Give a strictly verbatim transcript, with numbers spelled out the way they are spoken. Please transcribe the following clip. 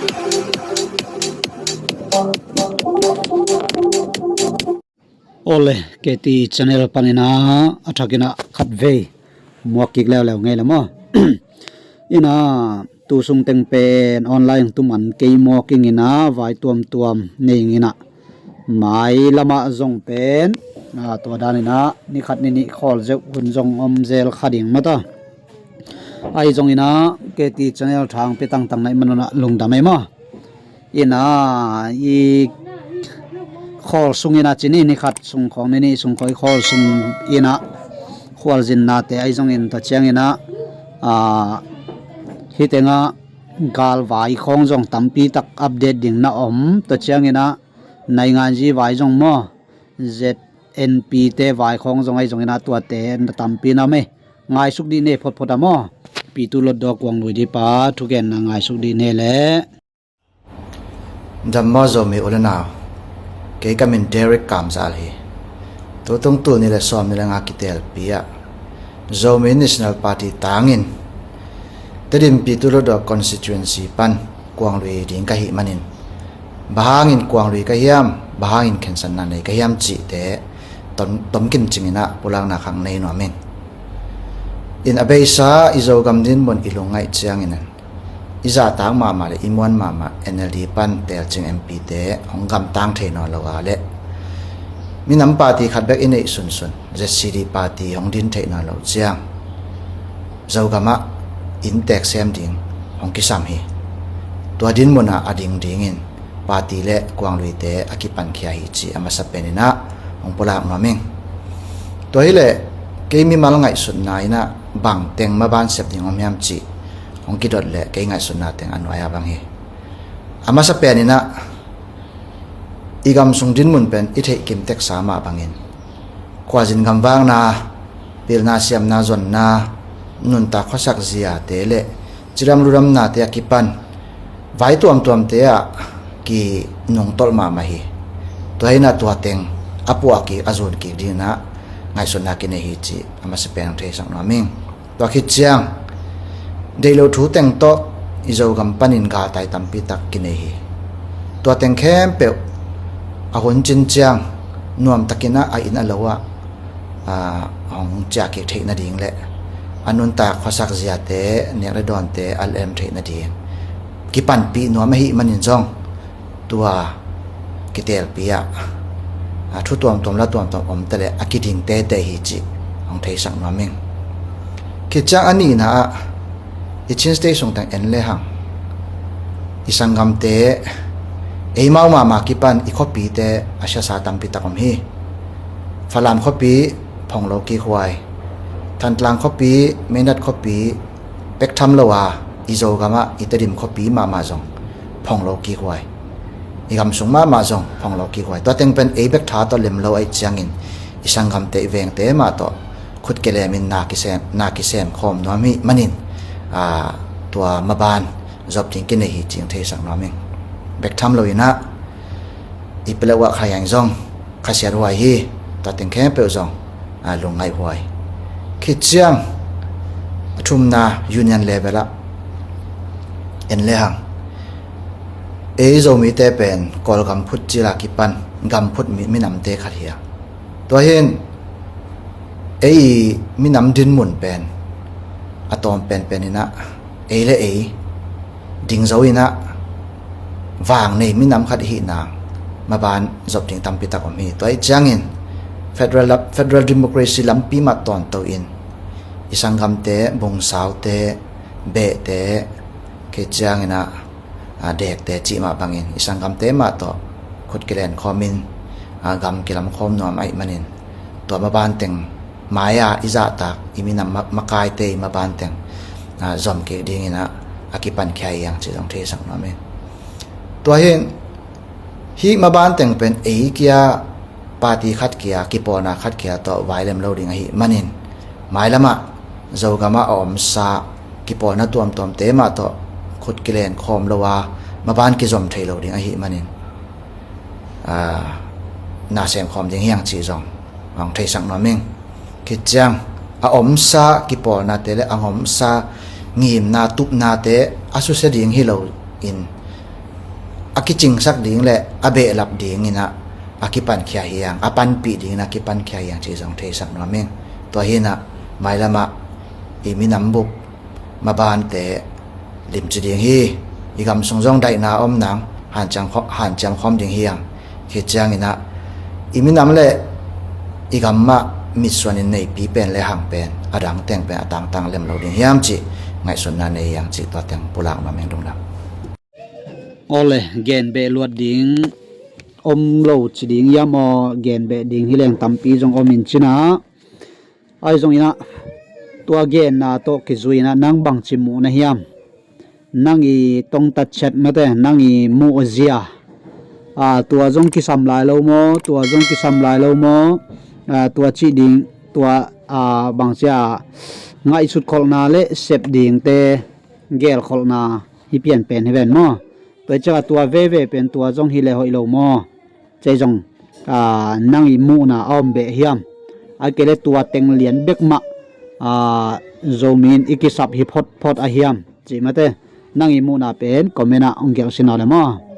Ole, K T channel panin ah a thakin ah khatvei muak kik leuleu ngei le maw? Ina tu sung teng pen online tum an kei muak ing ina vai tuamtuam nei ing ina mai lamah zong pen, a, tua dan ina ni khat ni nih khawl zeuh hun zong om zel kha ding mata. Ahi zong ina K T channel thang pe tangtang na i manun ah lungdam ei maw? Ina i khawl sung ina cini ni khat sung khawng ni nih sung khawng i khawl sung ina khualzinnate ahi zongin tua ciang ina, a, hitenga galvai khawng zong tampi tak update ding na om tua ciang ina nainganzi vai zong maw, Z N P te vai khawng zong ahi zong ina tuate na tampi na om ei. Ngaisuk dih ne photphot a maw? Pitu Lotdaw kuang lui dih pa thugenna ngaisuk dih ne le. Dammaw Zomi u le nau, kei ka min Derek Kamzal hi. Tutung tul ni le sawm ni le nga kitelpi ah Zomi National Party tangin Tedim Pitu Lotdaw constituency pan kuang lui ding ka hih manin, bang hangin kuang lui ka hiam, bang hangin khensatna nei ka hiam cihte tom, tomkim cingin ah pulakna khang nei nuam ing. In a beisa i Zogam dinmun i lungngaih ciangin i zahtak mahmah le i muan mahmah N L D pan telcing M P te hong gamtang thei nawn lo a le minam party khat bek i neih sunsun Z C D party hong din theih nawn lo ciang Zogamah inntek sem ding hong kisam hi. Tua dinmunah a ding dingin party le kuangluite a kipankhia hi ci a masa peninah hong pulak nuam ing. Tua hileh kei mimal ngaihsutna inah bang teng maban sep ding om hiam cih hong kidot leh kei ngaihsutna teng a nuai-ah bang hi. A masa peninah i gam sung dinmun pen i theih kim teksa mah bangin khuazin gamvakna, pilna siamna zonna, nuntak khuasak ziate le cidam ludamnate a kipan vai tuamtuamte ah kinungtolh mahmah hi. Tua hinah tua teng a puah kik a zun kik dinginah ngaihsutna kinei hi cih a masa pen hong theisak nuam ing. Tua khit ciang deih loh thu teng tawh i Zogam panin galtai tampi tak kinei hi. Tua teng khempeuh a hun cin ciang nuamtakinah a inn a lo ah, aa, hong ciah kik theih nading le a nuntak khuasak ziate, nek le dawnte a lem theih nading kipanpih nuam ahih manin zong tua kitelpi ah, a, thu tuamtuam la tuamtuam om ta le a kiding tete hi cih hong theisak nuam ing. Khit ciang a nihna ah i Chin State sung teng en le hang i sanggamte eimau mahmah kipan i khuapite a siasa tampi tak om hi. Falam khuapi phong lo kik huai, Thantlang khuapi, Meinat khuapi, bek tham lo a i Zogamah i Tedim khuapi mahmah zong phong lo kik huai. I gam sung mahmah zong phong lo kik huai. Tua teng pen ei bek tha tawh lem lo ahih ciangin i sanggamte i vengte mah tawh khut kilemin na kisem, na kisem khawm nuam hi manin, aa, tua maban zop ding kinei hi cih hong theisak nuam ing. Bek tham lo inah i peleuh ah kha hiang zong khasiat huai hi. Tua teng khempeuh zong, a, lungngaih huai. Khit ciang a thumna union level ah en le hang ei Zomite pen Kawlgam phut cila kipan gam phut mi, minamte khat hi a. Tua hin ei minam dinmun pen a tawm penpen inah ei le ei ding zo inah vang nei minam khat i hih nang maban zop ding tampi tak om hi. Tua ih ciangin federal, federal democracy lampi mah tawnto in i sanggamte, bungsaute, behte, khit ciang inah, a, dekte cih mah bangin i sanggamte mah tawh khut kilen khawmin, a, gam kilam khawm nuam ahih manin tua maban teng mai-a i zahtak i minam ma-, makaite i maban teng, a, zom kik dinginah a kipankhia hiang cih zong theisak nuam ing. Tua hin hih maban teng pen ei kia party khat kia kipawlna khat kia tawh vai lem lo ding ahih manin mailamah Zogamah a omsa kipawlna tuamtuamte mah tawh khut kilen khawm lo a maban kizom thei lo ding ahih manin, aa, na sem khawm ding hiang cih zong hong theisak nuam ing. Khit ciang a omsa kipawlnate le a omsa ngimna tupnate a susia ding hi lo in a kicingsak ding le a behlap ding inah a kipankhia hi hang, a panpih ding inah a kipankhia hi hang cih zong theisak nuam ing. Tua hi inah mailamah i minam bup mabante limci ding hi. I gam sung zong daihna om nang hanciam kho-, hanciam khawm ding hi hang. Khit ciang inah i minam le i gam mah mitsuan in neipi pen le hang pen a dang teng pen a tangtang lem lo ding hiam cih ngaihsutna nei hi hang cih tua teng pulak nuam ing lungdam. Awle, gen beh luat ding om lo ci ding hiam aw, gen beh ding hi leng tampi zong om in cin ah. Ahi zong inah tua genna tawh kizui inah nang bangci muh na hiam? Nang i tongtat chet mate, nang i muh zia, a, tua zong kisam lai lo maw, tua zong kisam lai lo maw, a, tua cih ding, tua, a, bangci a ngaihsut kholhna le sep dingte gelkholhna hi pianpen hi ven maw? Tua hi ciang a tua veve pen tua zong hi le hoih lo maw? Cei zong, a, nang i muhna a om beh hiam? A kei le tua teng lian bek mah, a, Zomi in i kisap hi photphot a hiam? Cih mate, nang i muhna pen comment ah hong gelh sin aw le maw?